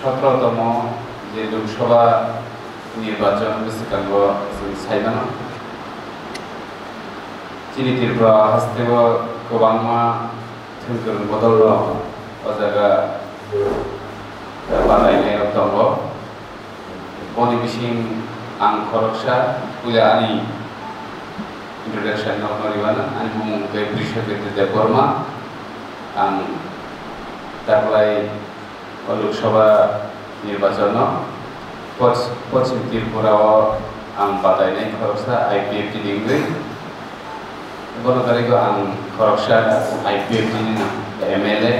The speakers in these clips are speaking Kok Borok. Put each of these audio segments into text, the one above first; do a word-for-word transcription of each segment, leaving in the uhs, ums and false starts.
Sotro tomo je Lok Sabha nirbachon bwskango chwng sai mano. Chini Tripura hasteo kwbangma thwngkwrwng bodol rok o jaga badainai rok tongo. Boni bising ang khoroksa puila ani introduction no nori mano. Ani bumung khe Brishaketu Debbarma. Ang taklai o Lok Sabha nirbachon no Poch-, Pochim Tripura o ang badainai khoroksa I P F T ni wngwi. Bono karwi ang khoroksa I P F T ni M L A,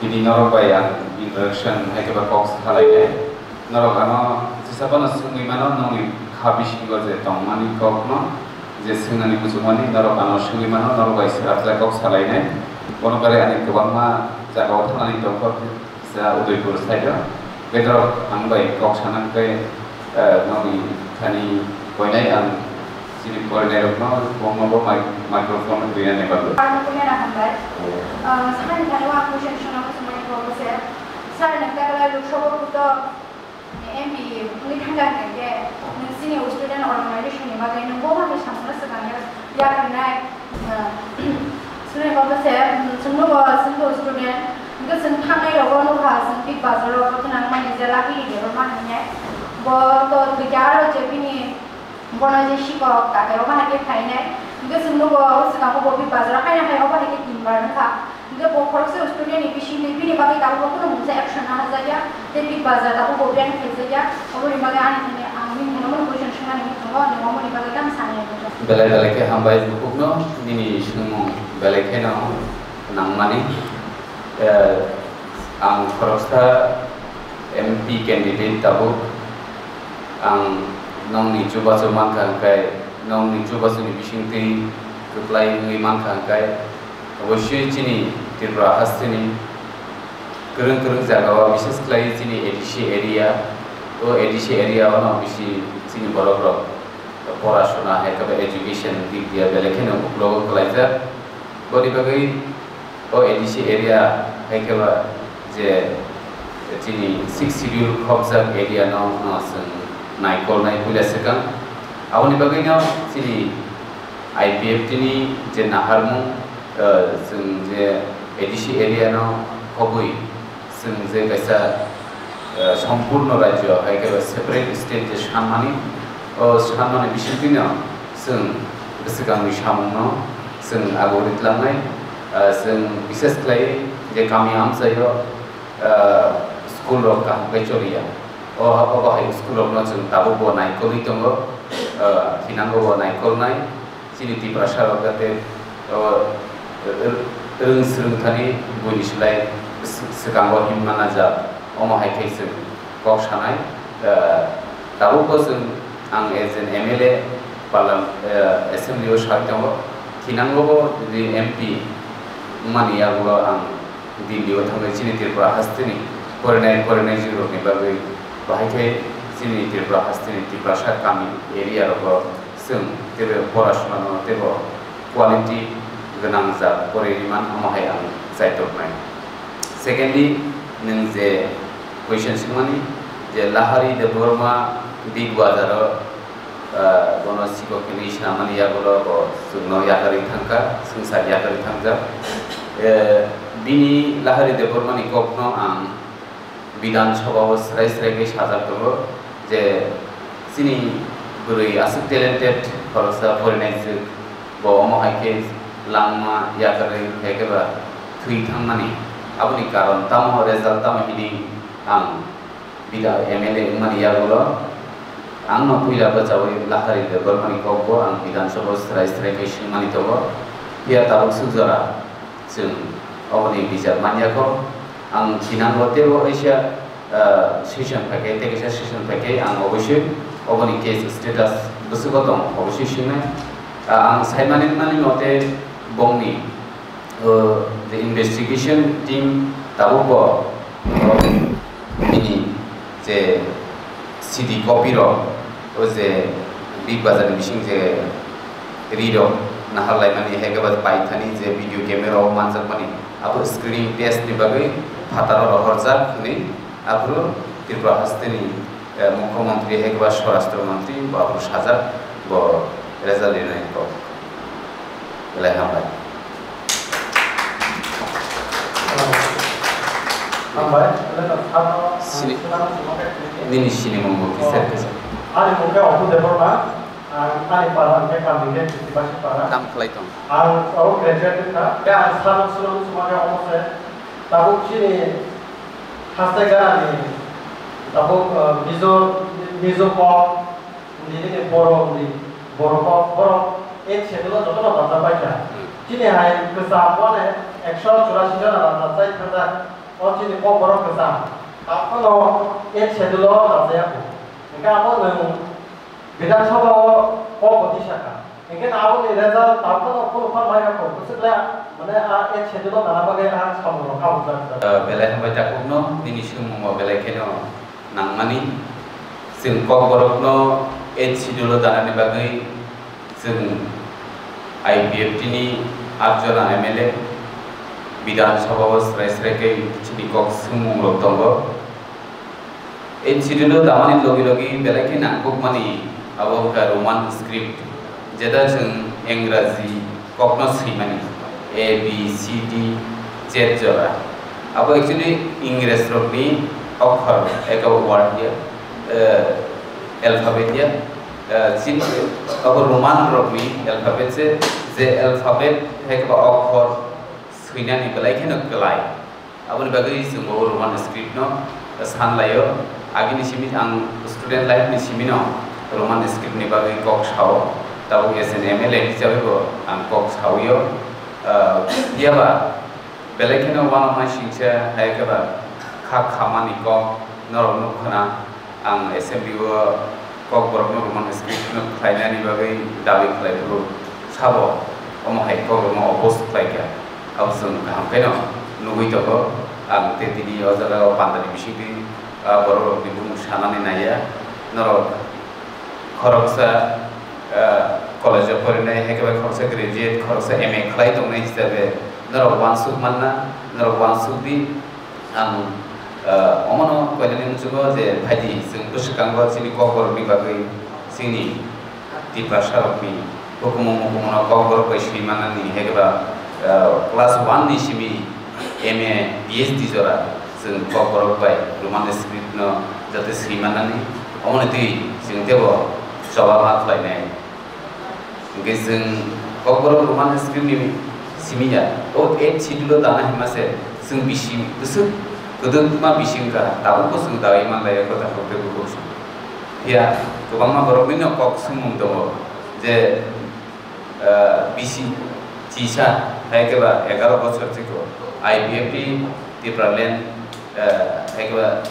tini norok bai ang introduction hai khe ba kok salainai. Norok ano jesa phano swngwi mano, nokni kha bisingo je tongmani kokno je swngnani muchungmani norok ano swngwi mano, norok bai swrapjak kok salainai. Bono karwi ani kwbangma jagao thangnani tongkha. Sa Udaipur side o. Bedrok ang bai kok sana khe, eh, nokni thani koinai ang chini porinai rokno kwbangma bo mic-, microphone rina ni bagwi. Ang kumena hambai. Ah, sani thani wa question shona ko sumai ko se. Sir, nang ta kala Lok Sabha puto M P wngwi thangkha hwnkhe, nwng chini student organization ni bagwi nwng bo manwi samungno swkang ya-, yakarnai, ah, student kok se, um, chwng nugo, chwng bo student, hwnkhe chwng thangnai rogo nukha, chwng Big Bazar o joto nang mani je Lahari Debbarma hinwi. Bo to thwikhe aro je bini Bono je sikok, takhai obo hai khe phainai. Hingke chwng nugo, o swkang o bo Big Bazar o haino hai obo hai khe tin bar wngkha. Hingke bo khoroksa student ni bisingtwi bini bagwi tabukbo kunu mungsa action naharjakya, tei Big Bazar tabukbo ban khaijakya. Oboni bagwi ani thani ang nini nono question swngnani hinwi tongo, nwng oboni bagwi tamo sanai hwnwi. Belai belai khe hambai bukhukno, nini swngmung belai kheno nangmani. Eh, ang khoroksa M P candidate tabuk, ang nokni chubachu mankha hwnkhe, nokni chubachuni bisingtwi kwplai wngwi mankha hwnkhe, obosui chini Tripura hasteni kwrwng kwrwng jagao, bises khlai chini A D C area, o A D C area o no bisi chini borok rok porasona hai khe ba education dik dia belai kheno uklogo kwlaijak. Boni bagwi o A D C area hai khe ba je chini sixth schedule khopjak area no, no chwng naikolnai puila swkang. Aboni bagwi no chini I P F T ni je naharmung, eh, chwng je A D C area no khobwi chwng je kaisa, eh, sompurno rajyo hai khe separate state je sanmani, o sanmani bisingtwino chwng bwswkangni samungno chwng agori tlangnai, eh, chwng bises khlai je kami amchaio, eh, school rok kaham khe choliya. O, obo hai school rokno chwng tabukbo naikolwi tongo, eh, thinango bo naikolnai. Chini Tiprasa rok jate, o, r-, r-, rwng swrwng thani buini slai s-, swkango himma najak, omo hai khe chwng kok sanai. Eh, tabukbo chwng ang as an M L A parliam-, eh, assembly o sai tongo, thinango bo jodi M P wngmani yagulo ang Delhi o thangwi chini Tripura hasteni porinai porinai jwrwngni bagwi, bahai khe chini Tripura hasteni Tiprasa kami area rogo chwng teibo porasonano teibo quality gwnang jat porwi rwman, omo hai ang chaitoknai. Secondly, nwng je question swngmani je Lahari Debbarma Big Bazar o, ah, bono sikok hinwi swnamani yagulo bo chwngno yakarwi thangkha, swngchar yakarwi thangjak. Eh, bini Lahari Debbarmani kokno ang Bidhan Sabha o srai srai khe sajak tongo je chini bwrwi aswk talented khoroksa porinaijwk, bo omo hai khe langma yakarwi hai khe ba thwi thangmani. Aboni karon tamo, result tamo hini ang Bidha M L A wngmani yagulo ang no puila bwchaui Lahari Debbarmani kokbo ang Bidhan Sabha o srai srai khe swngmani tongo. Phiya tabuk swk jora chwng oboni bijap manya kho. Ang thinango teibo waisa, ah, session phaikhe, tei kaisa session phaikhe ang obosoi oboni case status bwswgo tong obosoi swingnai. Ah, ang saimani mani mote bongni O, the investigation team tabukbo, o, bini je C D copy rok, o je Big Bazar ni bising je ri rok nahar laimani, hai khe ba paithani je video camera o manjakmani, abo screening test ni bagwi phataro rohorjak hwnwi Aphuru Tripura hasteni, eh, Mukhyamantri hai khe ba Swarashtra Mantri bo aphuru sajak, bo result rinani kok. Belai hambai. Hambai. Sini, nini sinimung bo kisa kisa. Ani mung khe Apu Debbarma, ang ani para hwnkhe Kandike Kritibasi para. Tam khlai tong. Ang oro graduate wngkha. Khe ang sano swrwng swmani omo se. Tabuk chini haste ganani tabuk, uh, Mizo, Mizo kok, nini ni Boro ni, Boro kok, borok eighth schedule o jotono dapjak bai kha. Hmm. Chini hai kwcham mane ekso churasi jona dapjak thajak. O chini kok borok kwcham. Taphano eighth schedule o dapjak ya kho. Hingkhe abo nwng Bidhan Sabha o kok bo tisa kha. Hingkhe aboni result taphano phuru phan mai rokho. Bwswk le mane a eighth schedule o dana bagwi a samung rok kabujak. Eh, belai hambai takhukno, nini swngmung o belai kheno nangmani. Chwng kokborokno eighth schedule o danani bagwi chwng I P F T ni atjona M L A Bidhan Sabha o srai srai khe chini kok swngmung rok tongo. Ei schedule o damani logi logi belai khe nangkukmani abo wngkha Roman script, jeta chwng Engraji kokno swimani A, B, C, D, Z jora. Abo actually Ingres rokni okhor eka word ya, eh, alphabet ya, eh, chini abo Roman rokni alphabet se, je alphabet hai khe ba okhor swinani belai kheno kwlai. Aboni bagwi chwng bo Roman script no san laio. Agini simi ang student life ni simi no Roman script ni bagwi kok sao. Tabuk as an M L A hisabai bo ang kok saui o. Ah, phiya ba belai kheno uanoknai singcha hai khe ba kha khamani kok norok nuk khna. Ang assembly o kokborokno Roman script no khlainani bagwi dabi khlai phuru sabo omo hai kokrokno oppose khlai kha. Abo chwng kaham khe no nugwi tongo. Ang tei tini o jaga o pandani bisingtwi, ah, borok rokni bumung sanani naiya. Norok khoroksa, ah, college o porinai, hai khe bai khoroksa graduate, khoroksa M A khlai tongnai hisabe norok uansuk manna, norok uansuk di. Ang, eh, omono koinani muchungo je phaidi chwng bwswkango chini kokborokni bagwi chini Tiprasa rokni hukumu mukumu no kokborok bai swi manani hai khe ba, eh, class one ni simi M A, P H D jora chwng kokborok bai Roman script no jate swi manani, omoni twi chwng teibo choba ma khlainai. Hingke chwng kokborok Roman script ni simi ya, o eighth schedule o dana hima se chwng bisi bwswk kwdwkma bisi wngkha, tabukbo chwng daui manlaiya kwtal kok tei bukhuk song. Phiya kwbangma borokni no kok swngmung tongo je, ah, bisi chisa hai khe ba egaroh bochor chikon I P F T Tipraland, ah, hai khe ba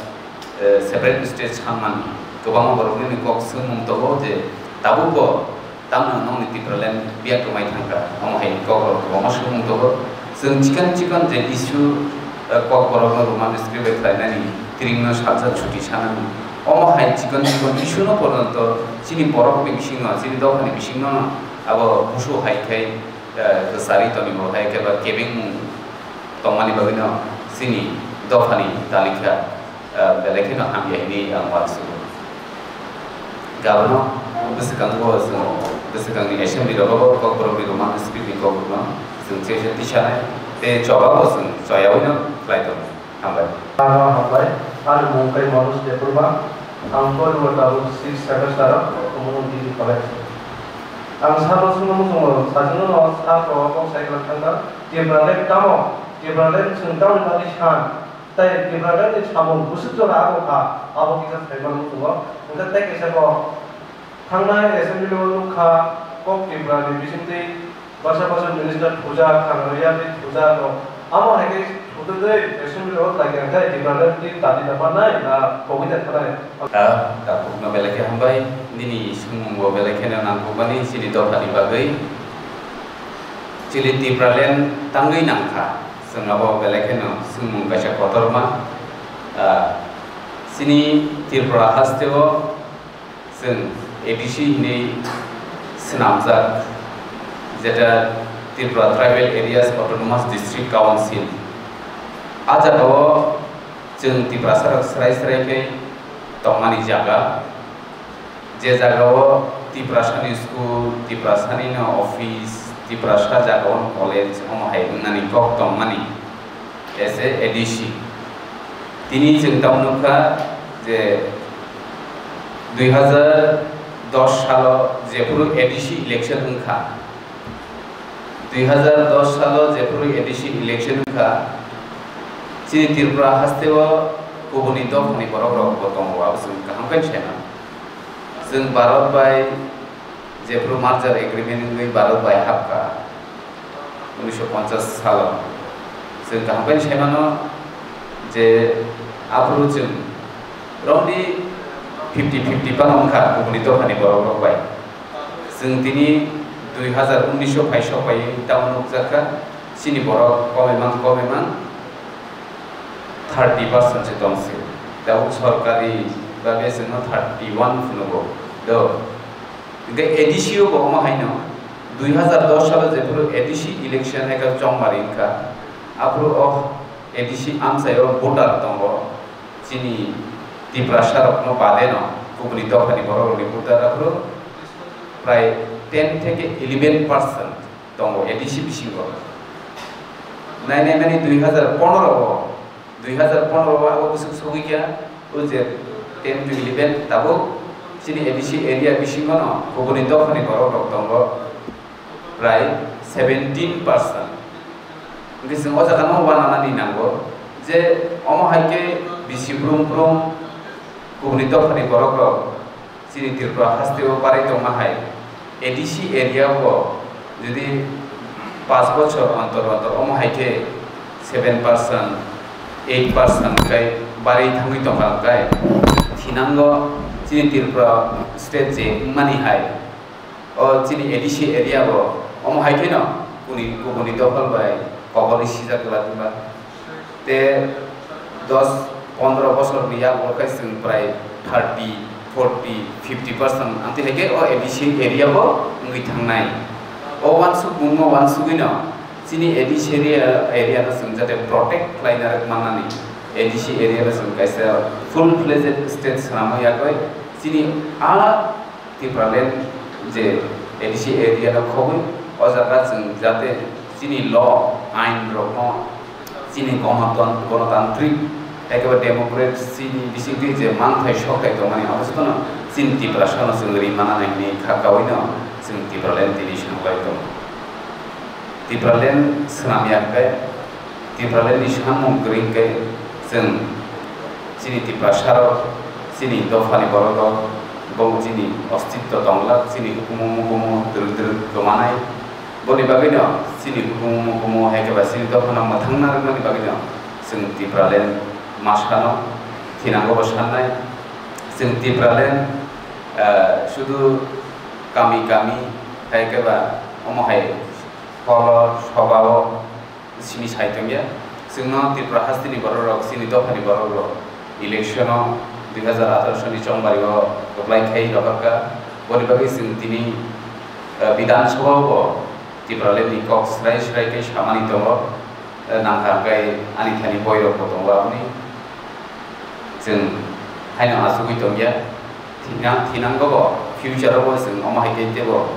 eh, separate state sanmani kwbangma borokni kok swngmung tongo je tabukbo tamno nokni Tipraland biyak rwmai thangkha, omo hai kokrok kwbangma swngmung tongo. Chwng chikon chikon je issue, eh, kokborokno Roman script bai khlainani tiringno salsa chuti sanani, omo hai chikon chikon issue no poronto chini borokni bisingno, chini dophani bisingno abo busu hai khai, eh, kwchari tonibo hai khe ba kebengmung tongmani bagwino chini dophani talikha, ah, belai kheno hamya hinwi ang uansugo. Gabono bwswkango chwng bwswkangni assembly rogo kokborokni Roman script ni kokborokno chwng chesa tisanai tei chobabo chwng choyaui no khlai tongo. Hambai. Ano hambai, ani mung khe Manoj Debbarma, ang poilingno tabuk sixth semester o Kumulwng Degree College. Ang sabo swngno muchungo, sajwkno no sabo kok sai kwlwng thangkha, Tipraland tamo, Tipraland chwng tamoni bagwi san, tei Tipraland ni samung bwswk jora abo kha, abo kisa sai mano muchungo. Hwnkhe tei kaisa kok, thangnai assembly o nukha, kok Tripura ni bisingtwi bwsa bwsa minister thujak, khangrwya tei thujak rok. Amo hai khe thududui assembly o laiya khe Tipraland ni tadi da mannai na kogwi da thanai? Ah, takhukno belai khe hambai, nini swngmung bo belai kheno nangkukmani chini dophani bagwi. Chini Tipraland tangwi nangkha, chwng abo belai kheno swngmung kaisa kotorma. Ah, chini Tripura haste o chwng A D C hinwi swnamjak, jeta Tripura Tribal Areas Autonomous District Council. A jagao Chwng Tiprasarok srai srai khe tongmani jaga, je jagao Tiprasani school, Tiprasanino office, Tiprasa jagao college, omo hai wngnani kok tongmani as a A D C. Tini chwng tamo nukha je dui hazar dos salo jephuru A D C election wngkha, dui hazar dos salo jephuru A D C election wngkha, chini Tripura hasteo kubuni dophani borok rok bo tongo, abo chwng kaham khe saimano. Chwng Bharat bai jephuru merger agreement wngwi Bharat bai hapkha unisho ponchas salo, chwng kaham khe saimano je aphuru chwng roughly fifty fifty phano wngkha kubuni dophani borok rok bai. Chwng tini dui hazar unisho phai sok bai tamo nukjakha, chini borok komimang komimang thirty percent se tongsi. Tabuk sorkari babe chwngno thirty one phunugo do. Hingke A D C o bo omo haino dui hazar dos salo jephuru A D C election hai khe chongmari wngkha, aphuru o A D C amchaio voter tongo. Chini Tiprasa rokno bade no kubuni dophani borok rokni voter aphuru prai ten theke eleven percent tongo A D C bisingo. Nai nai mani dui hazar pondro o, dui hazar pondro o abo bwswk sogwi kha, o je ten to eleven tabuk chini A D C area bisingo no kubuni dophani borok rok tongo. Prai seventeen percent. Hingke chwng o jaga no uananani nango je omo hai khe bisi brum brum kubuni dophani borok rok chini Tripura hasteo barai tongma hai A D C area o jodi paanch bochor ontor ontor omo hai khe seven percent, eight percent kai barai thangwi tongkha hingkai thinango chini Tripura state je wngmani hai. O chini A D C area bo omo hai kheno kuni kubuni dophal bai kobol sijak glak wngkha. Te dos pondro bosorni yago khe chwng prai thirty, forty, fifty percent amtwi hai khe o A D C area bo wngwi thangnai. O uansukmungno uansugwino chini A D C area, area no chwng jate protect khlaina rwk mannani, A D C area no chwng kaisa full fledged state swnamwi yakwi chini a Tipraland je A D C area no khogwi o jaga chwng jate chini law, ain rokno chini gonotan-, gonotantrik ekeba democracy ni bisingtwi je manthai sokthai tongmani abo jotono chini Tiprasa no chwng ri mana nai hwnwi kha kaui no chwng Tipraland tini sanglai tongo. Tipraland swnam ya khe, Tipraland ni samung kwrwi khe chwng chini Tiprasa rok, chini dopha ni borok rok, bo chini ostitto tong glak, chini hukumu mukumu twrwk twrwk kwmanai. Boni bagwi no chini hukumu mukumu hai khe ba chini dopha no mwthangna rwkmani bagwi no chwng Tipraland ma sano thinango bo sannai. Chwng Tipraland, ah, sudu kami kami hai khe ba omo hai holo sobao simi sai tongya. Chwngno Tripura hasteni borok rok, chini dophani borok rok election o dui hazar atharo soni chongmari o kwplai khai rohorkha. Boni bagwi chwng tini, eh, Bidhan Sabha o bo Tipraland ni kok srai srai khe samani tongo. Eh, nangkha hwnkhe ani thani boirok bo tongo aboni. Chwng haino achugwi tongya. Thina-, thinango bo future o bo chwng omo hai khe teibo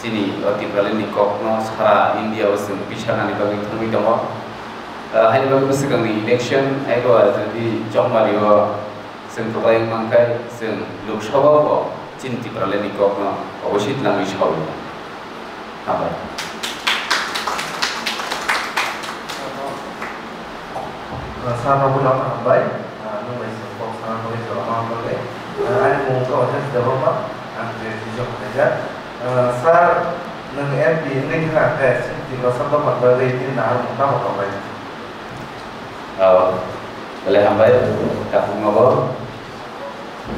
chini o Tipraland ni kokno sara India o chwng pisarnani bagwi thangwi tongo. Ah, haini bagwi bwswkangni election ebo jodi chongmari o chwng kwplai wng mankhe chwng Lok Sabha o bo chini Tipraland ni kokno oboisoi twlangwi saui. Hambai. Sir no buino hambai. Ah, nwng bai se kok sana bagwi jora ma bagwi. Ah, ani mung khe Ojesh Debbarma, ang graduation khlaijak. Ah, sir, nwng M P wngwi thangkha khe chini Tiprasa dopha bagwi nini naharmung tamo tonglai? Oh, belai hambai, takhukno bo.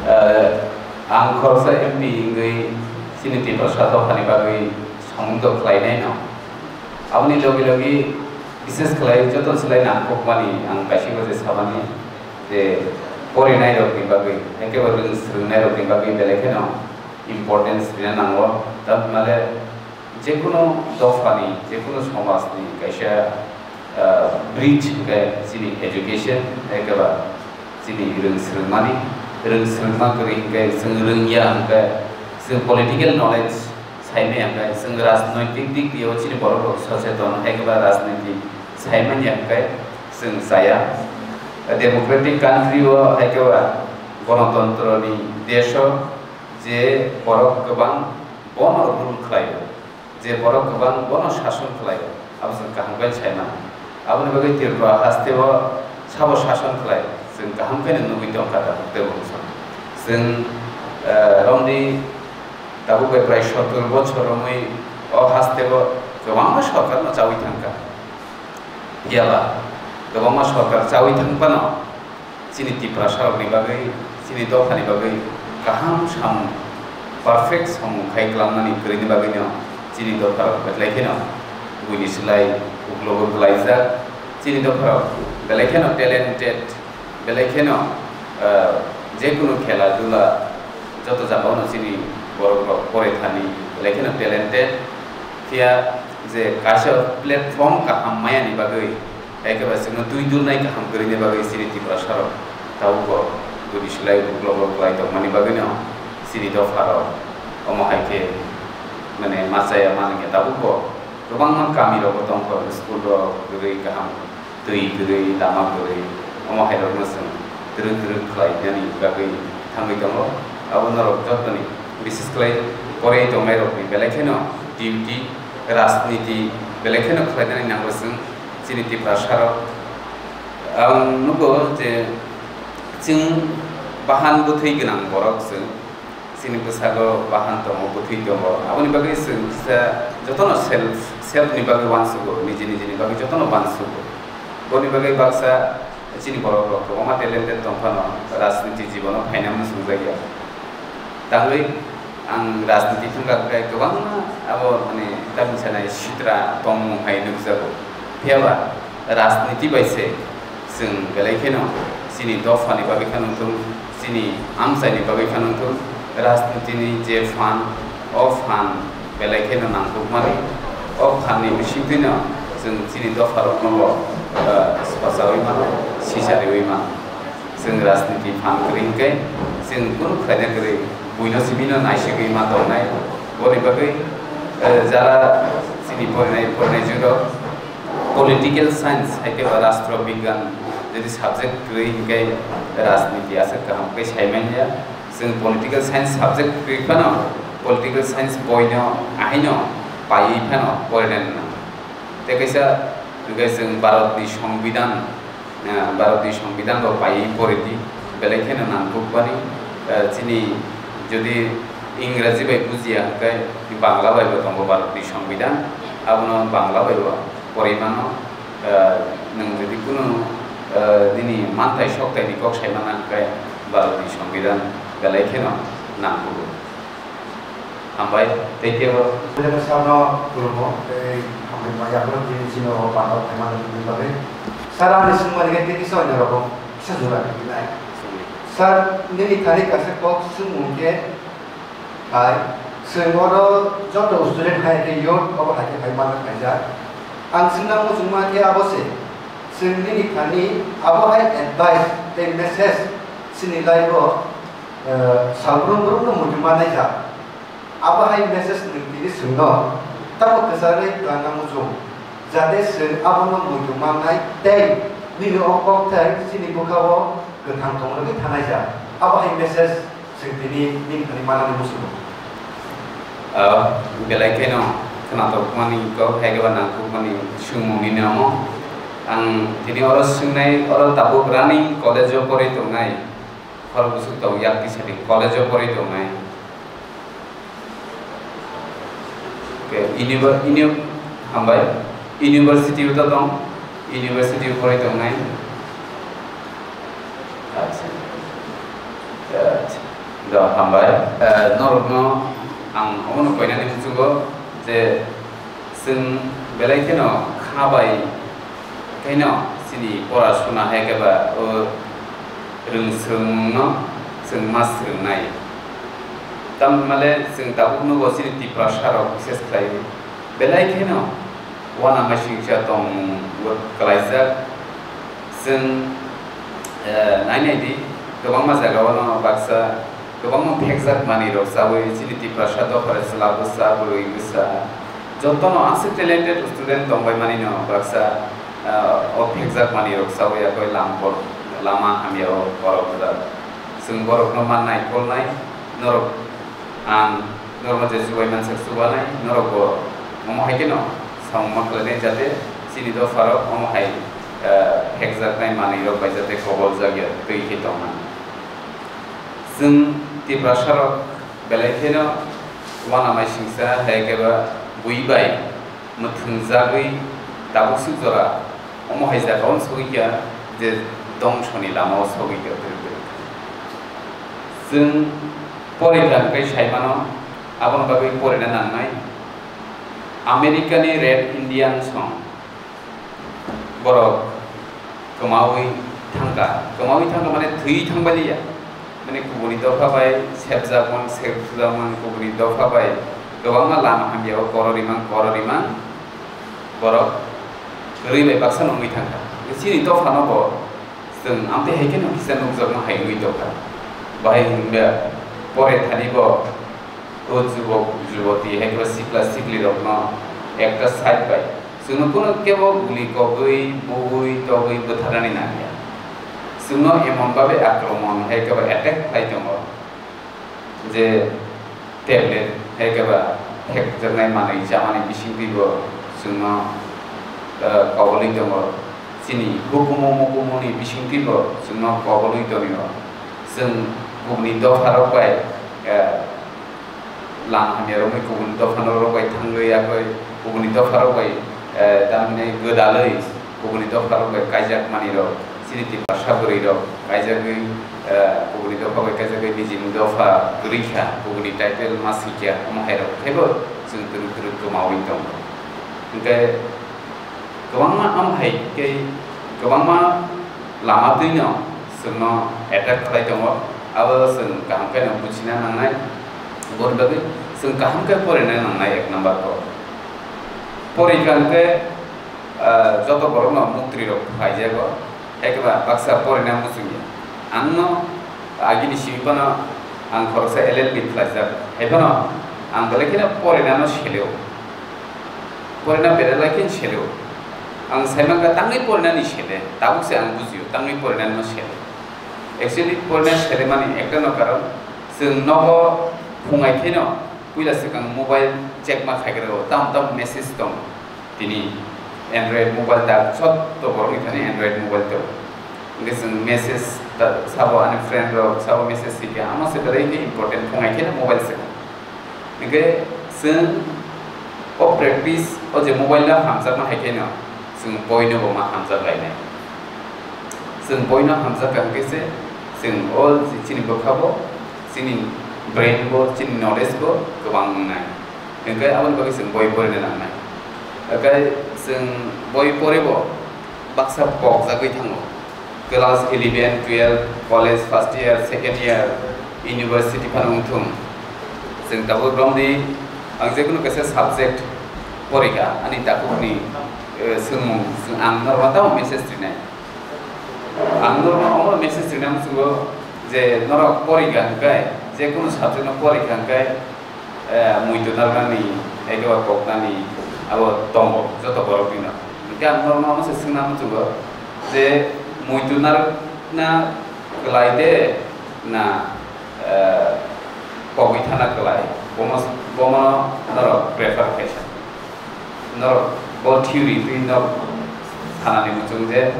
Eh, ang khoroksa M P wngwi chini Tiprasa dophani bagwi samung tong khlainai no. Aboni logi logi bises khlai joto slai nangkukmani ang kaisa je samani je porinai rokni bagwi, ekebare swrwngnairokni bagwi belai kheno importance rina nango. Tamni hwnmale jekunu dophani, jekunu somajni kaisa, ah, bridge hwnkhe chini education, ekeba Chini rwng swrwngmani, rwng swrwngma kwrwi hwnkhe chwng rwngya hwnkhe chwng political knowledge saimaya hwnkhe chwng rajnoitik dik diyo chini borok rok socheton hai khe ba rajniti saimanya hwnkhe chwng chaya. Democratic country o hai khe ba gonotontroni desh o je borok kwbang bono rule khlaio. Je borok kwbang bono sason khlaio, abo chwng kaham khe sai mano. Aboni bagwi Tripura hasteo sabo sason khlai, chwng kaham khe nugwi tongkha tabuk tei bumsong. Chwng, eh, romni tabuk bai prai sottor bochor romwi o hasteo kwbangma sorkarno chawi thangkha. Phiyaba kwbangma sorkar chawi thangphano, chini Tiprasa rokni bagwi, chini dophani bagwi kaham samung, perfect samung khai kwlangmani kwrwini bagwino chini dopha rok belai kheno buini slai uklogo kwlaijak. Chini dopha rok belai kheno talented, belai kheno, ah, jekunu khela dula joto jagao no chini borok rok porai thani belai kheno talented. Phiya je kaisa platform kaham mayani bagwi, hai khe ba chwngno twi dulnai kaham kwrwini bagwi chini Tiprasa rok tabukbo buini slai uklogo kwlai tongmani bagwino chini dopha rok omo hai khe mane ma chaya ma nangya. Tabukbo kwbangma kami rogo tongkha, school rok kwrwi kaham, twi kwrwi, lama kwrwi, omo hai rokno chwng twrwk twrwk khlai nani bagwi thangwi tongo. Abo norok jotoni, bises khlai poroi tongnai rokni belai kheno duty, rajniti belai kheno khlai nani nango chwng chini Tiprasa rok. Ang nugo je chwng bahan bwthwi gwnang borok chwng. Chini bwsago bahan tongo, bwthwi tongo. Aboni bagwi chwng kisa jotono self, self ni bagwi uansugo, niji niji ni bagwi jotono uansugo. Boni bagwi baksa chini borok rok kwbangma talented tongphano rajniti jibono phaina muchungjakya. Tangwi ang rajniti thangkha khe kwbangma abo, mane, tamni sanai sitra tongmung hai nukjago. Phiyaba rajniti bai se chwng belai kheno chini dophani bagwi khe nangthung, chini amchaini bagwi khe nangthung, rajnitini je phan, o phan belai kheno nangkukmani. O phanni bisingtwino chwng chini dopharokno bo, eh, swchawi mano, sisariwi mano. Chwng rajniti phan kwrwi hwnkhe chwng kunu khlaina kwrwi buino sibino naisigwi ma tongnai. Boni bagwi, eh, jara chini porinai, porinai jwrok political science hai khe ba rastro bigyan jodi subject kwrwi hwnkhe rajniti aswk kaham khe sai manya. Chwng political science subject kwrwi phano political science boino ahaino paiwi phano porinani nango. Tei kaisa hwnkhe chwng Bharatni Songbidan, eh, Bharatni Songbidan bo paiwi poridi, belai kheno nangkukmani, eh, chini jodi Ingraji bai bujiya hwnkhe Bangla bai bo tongo Bharatni Songbidan, abono Bangla bai bo porwi mano. Eh, nwng jodi kunu, eh, nini manthai soktaini kok sai mana hwnkhe Bharatni Songbidan belai kheno nangkugo. Hambai, thank you. Puja sano khulumo, tei hambai ma yapro tini chino bangla phaimani bagwi. Sir ani swngmani khe tei kisa onyo rokom, kisa jora khe nai. Sir, nini thani kaisa kok swngmung khe hai, chwng oro joto student hai khe youth obo hai khe phai manna khaijak. Ang swngna muchungma khe abo se, chwng nini thani abo hai advice tei message chini life o, eh, salbrum brumno muchungma naijak. Abo hai message nwng tini chwngno tamo kwcharwi twlangna muchung, jate chwng abono muitu mannai tei nini o kokthai chini bwkhao kwthang tongrwgwi thanaijak. Abo hai message chwng tini nini thani manani muchungo. Ah, belai kheno khwnathokmani kok hai khe ba nangkukmani swngmungni namo. Ang tini oro swngnai, oro tabuk running college-o porwi tongnai. Khorok bwswk tongo, yak tisani college-o porwi tongnai. Okay, univer-, uni-, hambai. University-o to tong, university-o porwi tongnai. Acha. Acha. Do, hambai. Eh, norokno ang omono koinani muchungo je, chwng belai kheno kha bai kheno chini pora suna hai khe ba o rwng swrwngmungno chwng ma swrwngnai. Tamni hwnmale chwng tabuk nugo chini Tiprasa rok bises khlai belai kheno uanamasingcha tongmung bo kwlaijak. Chwng, eh, nai nai di, Kwbangma jagao no baksa kwbangma phekjak manwi rok chawi chini Tiprasa dophar chwla bwsa bwrwi bwsa jotono aswk talented student tongbai mani no baksa, ah, o phekjak manwi rok chawi yakoi lam kor-, lama hamya o korokjak. Chwng borok no mannai kolnai norok ang norokno je chubai mansak chubanai, norokbo omo hai kheno samung ma khlainai, jate chini dopharok omo hai, eh, phekjaknai manwirok bai jate koboljak ya twi khe tongna. Chwng Tiprasarok belai kheno uanamai singsa hai khe ba bui bai mwthwngjagwi tabuk swk jora omo hai jagao sogwi kha je dongsoni lamao sogwi kha twrwk twrwk. Chwng porikha hwnkhe sai mano, aboni bagwi porina nangnai. America ni Red Indian song borok kwmawi thangkha, kwmawi thangkha mane thwi thangbai liya. Mane kubuni dopha bai sepjakmang, sepjakmang kubuni dopha bai kwbangma lama hamya o kororimang, kororimang borok kwrwi bai baksa nungwi thangkha. Chini dopha no bo chwng amtwi hai kheno kisa nukjakma hai wngwi tongkha. Bahai hwnba pore thani bo o jubok juboti hai khe sikla sikli rokno ekta side bai chwngno kuno kebo guli kogwi, bugwi, togwi bwtharnani nangya. Chwngno emon babe akromon hai khe ba attack khlai tongo je tablet hai khe ba phekjaknai manwi chamani bisingtwi bo chwngno, eh, kobolwi tongo. Chini hukumu mukumuni bisingtwi bo chwngno kobolwi tonio. Chwng kubuni dopharok bai, eh, lama hamya romwi kubuni dopha norok bai thangwi yakwi kubuni dopha rok bai, eh, tamni gwdalwi kubuni dopha rok bai kaijak mani rok chini Tiprasa bwrwi rok kaijagwi, eh, kubuni dopha bai kaijagwi nijini dopha kwrwi kha kubuni title ma swi kha omo hai rok khaibo chwng twrwk twrwk kwmawi tongo. Hwnkhe kwbangma omo hai khe kwbangma lama twino chwngno attack khlai tongo, abo chwng kaham khe no buchina nangnai. Aboni bagwi chwng kaham khe porina nangnai ek number kok. Porikha hwnkhe, ah, joto borokno muktri rok phaijago, hai khe ba baksa porina muchungya. Ang no agini simi phano ang khoroksa L L B khlaijak, hai phano ang belai kheno porina no seleo. Porina belai khe seleo. Ang sai mankha tangwi porinani sele, tabuk se ang bujio, tangwi porinani no sele. Actually, porina selemani ekta no karon, chwng nogo phungai kheno puila swkang mobile check ma khaigrao, tam tam message tong. Tini Android mobile ta jotto borokni thani Android mobile tong. Hwnkhe chwng message ta sabo ani friend rok sabo message sikhe, amo se belai khe important phungai kheno mobile swkang. Hingke chwng o practice o je mobile no hamjakma hai khe no chwng boi no bo ma hamjak lainai. Chwng boi no hamjak kha hingke se chwng o chini bwkha bo, chini brain bo, chini knowledge bo kwbang wngnai. Hingke aboni bagwi chwng boi porina nangnai. Hingke chwng boi pore bo baksa pokjagwi thango. Class eleven, twelve, college first year, second year, university phano wngthung. Chwng tabuk romdi ang jekunu kaisa subject porikha, ani takhukni, eh, swngmung, chwng ang norma tamo message rinai. Ang norma omo message rinai muchungo je norok porikha hwnkhe, jekunu subject no porikha hwnkhe, eh, muitu narwknani, ekeba koknani abo tongo joto borok bini. Hingke ang norokno omo se swngna muchungo je muitu narwkna kwlai de na, eh, kogwi thana kwlai, bomo, bomono norok prefer khaisa. Norok bo theory twi norok sanani muchung je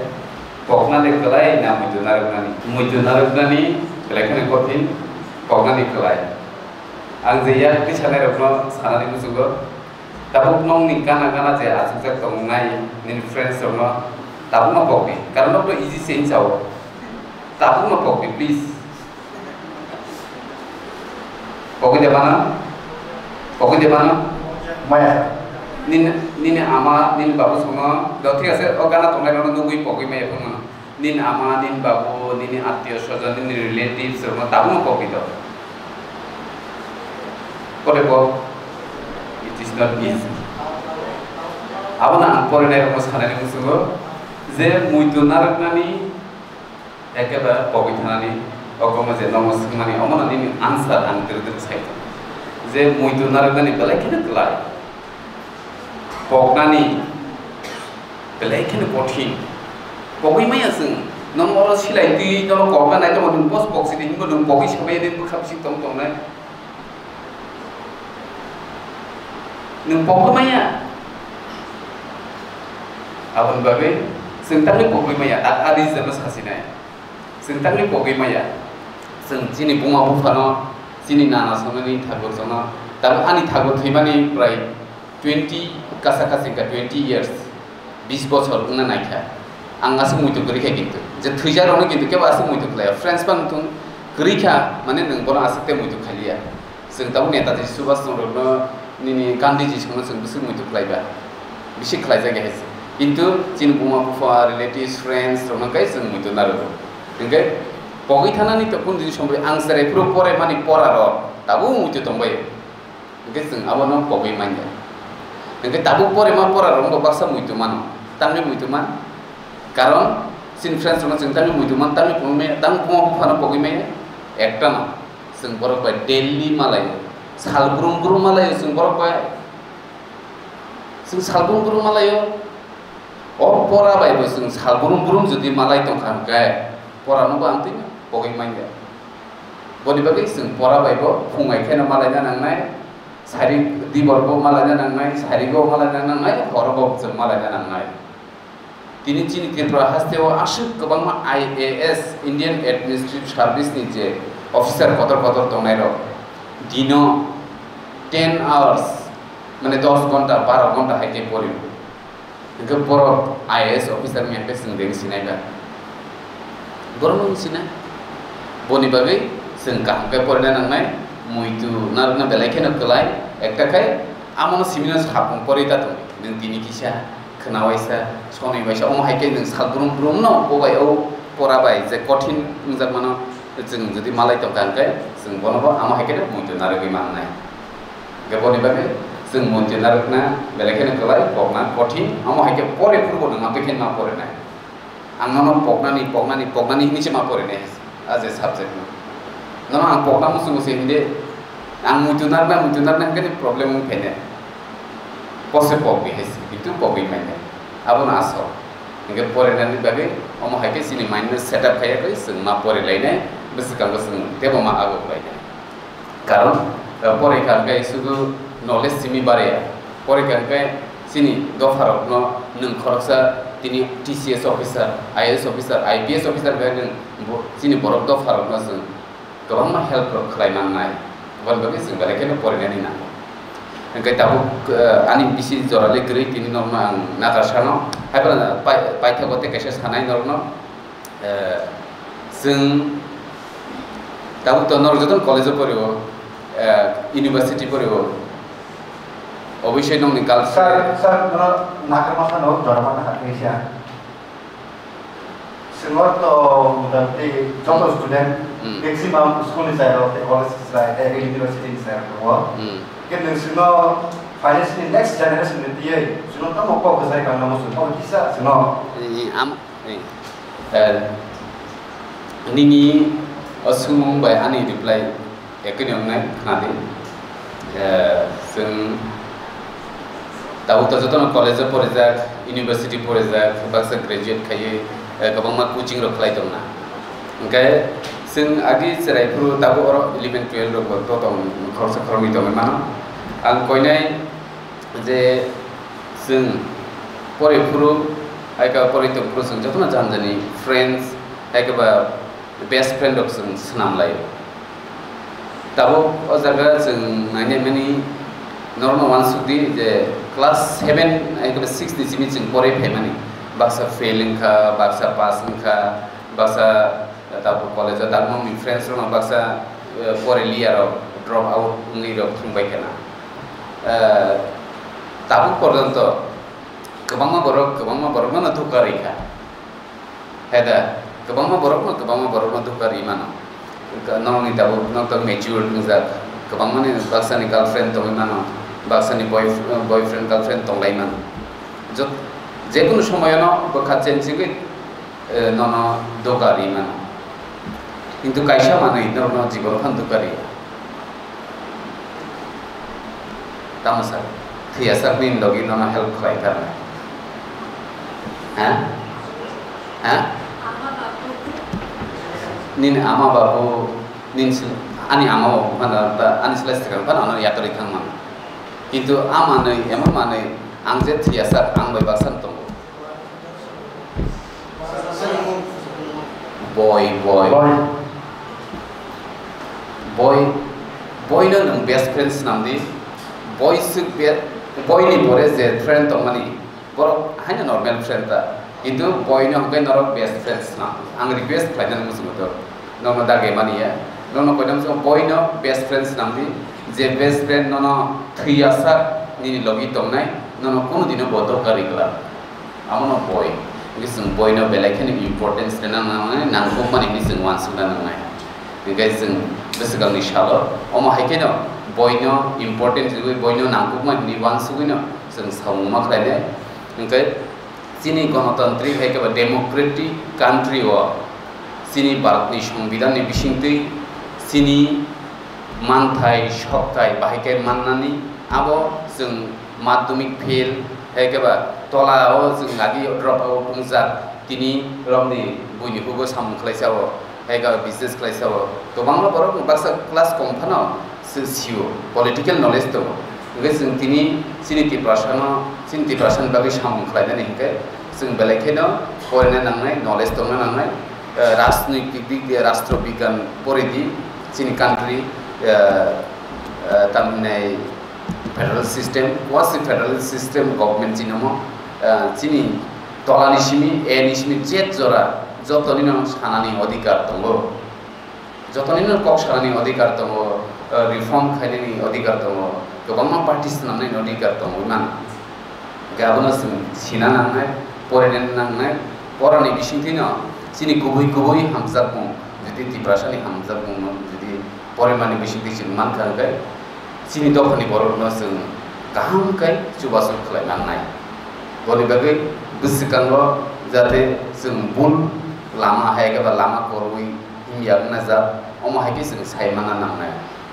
koknani kwlai na muitu narwknani. Muitu narwknani belai kheno kothin, koknani kwlai. Ang je yak twi sanairokno sanani muchungo, tabuk nokni gana gana je achukjak tongnai nini friends rokno tabukno pokdi, karon nokno easy se hinsa o. Tabukno pokdi, please. Pokdi de bana? Pokdi de bana? Maya. Nini, nini ama, nini babu songno, do thik ase, o gana tongnai rokno nugwi pokwi maya phano. Nini ama, nini babu, nini attiyo sojon, nini relatives rokno tabukno pokdi do. Pore pok. It is not easy. Abono ang porinai rokno sanani muchungo je muitu narwknani ekebare pokwi thanani Kokrokno je nono swngmani, omono nini answer ang twrwk twrwk sai tongo. Je muitu narwknani belai kheno kwlai. Poknani belai kheno kothin. Pogwi maya chwng. Nono oro silai twi nono kokna nai tongo, nwng post pok sidi hinbo nwng pogwi sabai nini bwkha bising tong tongnai. Nwng pogwi maya. Aboni bagwi chwng tangwi pogwi maya, a, a reason no sasinai. Chwng tangwi pogwi maya. Chwng chini buma buphano, chini nana sonani thakur sono, tabuk ani thakur thwimani prai twenty kasa kasi ka twenty years, bis bochor wngna naikha. Ang aswk muitu kwrwi kha kintu. Je thwijakrokno kintu kebo aswk muitu khlaiya. Friends bang thung kwrwi kha, mane nwng bono aswk tei muitu khaliya. Chwng tabuk Netaji Subhash Chandra no nini Gandhiji songno chwng bwswk muitu khlaiba. Bisi khlaijak ya hai se. Kintu chini buma bupha, relatives, friends rokno kai chwng muitu narwgo. Hwnkhe pogwi thanani to kunu din somoi ang cherai phuru pore mani pora rok tabuk muitu tongbai. Hwnkhe chwng abono pogwi manya. Hwnkhe tabuk pore ma pora rok wngkha baksa muitu mano. Tamni muitu man. Karon chini friends rokno chwng tamni muitu man, tamni pogwi maya, tang buma buphano pogwi maya. Ekta no. Chwng borok bai daily malaio. Sal brum brum malaio chwng borok bai. Chwng sal brum brum malaio. O pora bai bo chwng sal brum brum jodi malai tongkha hwnkhe, pora no bo ang twi pogwi manya. Boni bagwi chwng pora bai bo phung hai kheno malaina nangnai, sari dibor bo malaina nangnai, sari bo malaina nangnai, horo bo chwng malaina nangnai. Tini chini Tripura haste o aswk kwbangma I A S, Indian Administrative Service ni je officer kotor kotor tongnai rok, dino ten hours, mane dos ghonta, baro ghonta hai khe pori. Hwnkhe borok I A S officer wngya khe chwng de wng sinai ba? Borok no wng sinai. Boni bagwi chwng kaham khe porina nangnai, muitu narwkna belai kheno kwlai, ekta khai amono simino sapung pori ta tong. Nwng tini kisa khwna waisa, sonwi waisa, omo hai khe nwng sal brum brum no bo bai o pora bai je kothin wngjakmano chwng jodi malai tongkha hwnkhe chwng bono bo amo hai khe muitu narwgwi mannai. Hwnkhe boni bagwi chwng muitu narwkna belai kheno kwlai, pokna kothin, amo hai khe pore phuru bo nwng ma twi khe ma porinai. Ang nono poknani, poknani, poknani hinwi se ma porinai a je subject no. Nono ang pokna muchungo se hindi, ang muitu narwkna, muitu narwkna hwnkhe ni problem wng phainai. Pose pokwi hai se, kintu pokwi manya. Abono asok. Hwnkhe porinani bagwi omo hai khe chini mind no set up khaiya khe chwng ma porilainai, bwswkango chwng tebo ma agok lainai. Karon, eh, pore kha hwnkhe sudu knowledge simi baria. Pore kha hwnkhe chini dopharokno nwng khoroksa tini T C S officer, I A S officer, I P S officer bai nwng bo-, chini borok dopharokno chwng kwbangma help rok khlai mannai. Aboni bagwi chwng belai kheno porinani nango. Hwnkhe tabuk, eh, ani bisi jorale kwrwi tini norokno ang nakar sano. Haiphano pai-, paithago tei kaisa sanai norokno. Eh, chwng tabuk to norok jotono college-o porio, eh, university porio, obviously nokni culture. Sir, sir, nono nakarma sano, jorama nakarma sia. Chwng to motamoti joto student, Hmm. maximum school ni chai rok, tei college ni chai, tei university ni chai rok tongo. Hmm. Khe nwng chwngno financially next generation ni tiyai, chwngno tamo kok kwchai kang namo chwng, tamo kisa chwngno. Eh, am-, eh. Eh, nini o swngmung bai ani reply ekni wngnai khna di. Eh, chwng tabuk to jotono college o porijak, university porijak, baksa graduate khaiwi, eh, kwbangma coaching rok khlai tongna. Hwnkhe chwng agi cherai phuru tabuk oro eleven twelve rok bo to tong, khoroksa khoroknwi tongwi mano. Ang koinai je chwng pore phuru, hai khe pore tong phuru chwng jotono jani jani friends, hai khe ba best friend rok chwng swnam lai. Tabuk o jaga chwng nainai mani norokno uansuk di je class seven hai khe ba six ni simi chwng pore phaimani. Baksa fail wngkha, baksa pass wngkha, baksa tabuk college o tangmani friends rokno baksa, eh, pore liya rok drop out wngwi rok thangbai khana. Eh, tabuk porjonto kwbangma borok, kwbangma borokno dukha rikha. Heda, kwbangma borokno, kwbangma borokno dukha ri mano. Nokni tabuk nok tabuk mature wngjak, kwbangmani baksani girlfriend tongwi mano, baksani boyf-, boyfriend, girlfriend tonglai mano. Jot-, jekunu somoyono bwkha chengchigwi, eh, nono dukha ri mano. Kintu kaisa manwi norokno jibon phan dukari. Tamo sak, thwiya sak nini logi nono help khlai thar. Ha? Ha? Nini ama babu, nini sil-, ani ama babu phano ta, ani silai swkang phano ano yakarwi thang mano. Kintu a manwi, emo manwi, ang je thwiya sak, ang bai baksa tongo. Boy, boy. Boy. Boy, boy no nwng best friend swnam di. Boy swk be-, boy ni pore je friend tongmani, borok haino normal friend ta. Kintu boy no hwnkhe norok best friend swnam. Ang request khlainani muchungo to. Nono dage mani ya. Nono koinam so boy no best friend swnam di. Je best friend nono thwiya sak nini logi tongnai, nono kunu dino bo doka ri glak. Amo no boy. Hingke chwng boy no belai kheno importance rwna nangnai, nangkukmani hwnwi chwng uansukna nangnai. Hingke chwng bwswkangni salo, omo hai kheno boy no importance rwui, boy no nangkukmani hwnwi uansugui no chwng samung ma khlainai. Hingke chini gonotantrik hai khe ba democratic country o chini Bharatni Songbidanni bisingtwi chini manthai, sokthai bahai khe mannani abo chwng madhyamik fail, hai khe ba tola o chwng agi drop out wngjak, tini romni buini hugo samung khlaisa o, hai khe ba business khlaisa o, kwbangma borok baksa class kom phano se sio, political knowledge tongo. Hingke chwng tini chini Tiprasano, chini Tiprasani bagwi samung khlainani hingke chwng belai kheno porina nangnai, knowledge tongna nangnai, eh, rajnoitik dik diye rastro bigyan poridi chini country, eh, eh, tamhinai federal system, quasi federal system government chinomo, eh, chini tolani simi, A ni simi jet jora jotonino sanani odhikar tongo. Jotonino kok sanani odhikar tongo, eh, reform khainani odhikar tongo, kwbangma party swnamnani odhikar tongo, mano. Hingke abono chwng sina nangnai, porina nangnai, porani bisingtwino chini kubui kubui hamjakmung, jodi Tiprasani hamjakmungno jodi porimani bisingtwi chwng mankha hwnkhe, chini dophani borokno chwng kaham khe chubachu khlai nangnai. Boni bagwi bwswkango jate chwng bul lama hai khe ba lama kwrwi himya wngna jak, omo hai khe chwng sai manna nangnai.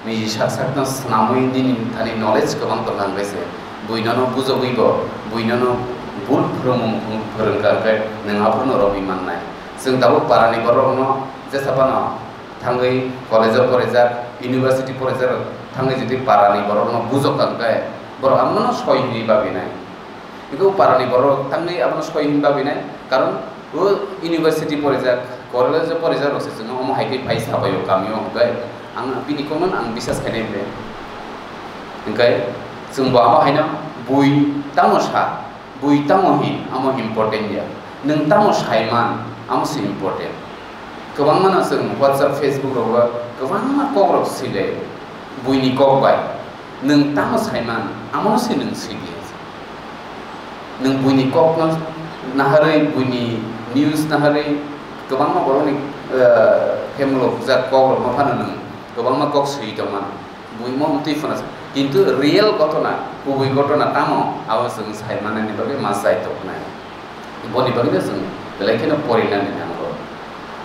Niji sak sakno swnamwi nini thani knowledge kwbang tongkha hwnkhe se bui nono bujogwi bo, bui nono bul phwrwngmung phwrwngkha hwnkhe nwng aphuru no romwi mannai. Chwng tabuk parani borokno jesa phano thangwi college o porijak, university porijak rok thangwi jodi parani borokno bujokha hwnkhe borok abono soi hwnwi babinai. Hingke o parani borok tangwi abono soi hwnwi babinai, karon o university porijak, college o porijak rok se chwngno omo hai khe phai sabai o kami o hwnkhe ang bini kokno ang bisas khainai ble. Hingke chwngbo amo haino bui tamo sa, bui tamo hin, amo important ya. Nwng tamo saiman, amo se important. Kwbangma no chwng WhatsApp, Facebook rogo kwbangma kok rok swilai, buini kok bai. Nwng tamo saiman, amono se nwng sidi. Nwng buini kokno naharwi, buini news naharwi, kwbangma borokni, eh, phemlo jak kokrokno phano nwng kwbangma kok swi tongmano. Buimo wngtwi phano sa. Kintu real gotona, kubui gotona tamo, abo chwng sai manani bagwi ma chai toknai. Boni bagwino chwng belai kheno porinani nango.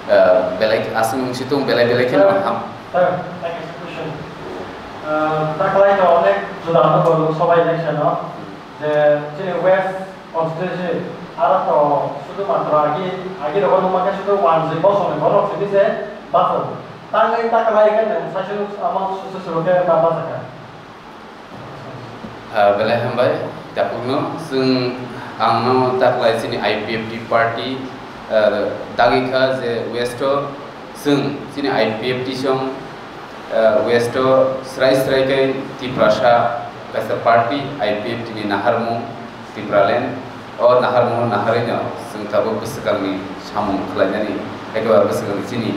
Eh, belai aswk wngsi tongo, belai belai kheno ham. Sir, thank you, sir. Question. Ah, taklai to onek juda ano bolo sobai election o, je chini West constituency, aro to sudu matro agi, agi rogo numa ke sudu one zero bosong ni borok sini se baso. Tangwi taklai ke nang saisu amang susu susu ke ba basaka. Ah, belai hambai, takhukno chwng angno taklai chini I P F T party, ah, dagi kha je West o chwng chini I P F T song, ah, West o srai srai khe Tiprasa kaisa party I P F T ni naharmung Tipraland o naharmung naharino chwng tabuk bwswkangni samung khlainani, ekeba bwswkangni chini,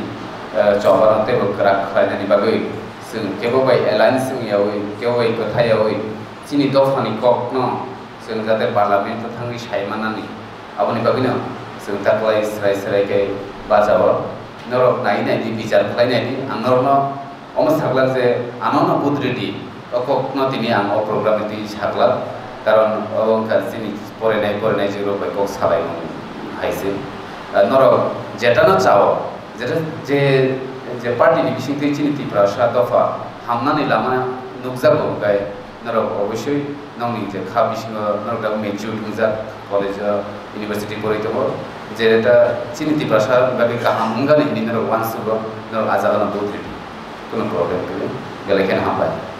ah, chobano teibo kwrak khlainani bagwi. Chwng kebo bai alliance wng yaui, kebo bai kwtha yaui, chini dophani kokno chwng jate parliament o thangwi sai manani, aboni bagwino chwng taklai srai srai khe bachao. Norok nai nai di, bichar khlai nai di, ang norokno omo saklak je ano no budri di, o kokno tini ang o program ni twi saklak, karon obo wngkha chini porinai porinai jwk rok bai kok salai mani hai se. Ah, norok jetano chao, jeta je Je party ni bisingtwi chini Tiprasa dopha hamnani lama nukjago, hwnkhe norok obosoi nokni je kha bisingo norok da mature wngjak, college o, university poroi tongo, je da chini Tiprasa bagwi kaham wngani hinwi norok uansugo, norok a jagano vote ridi, kunu problem kwrwi, belai kheno hambai.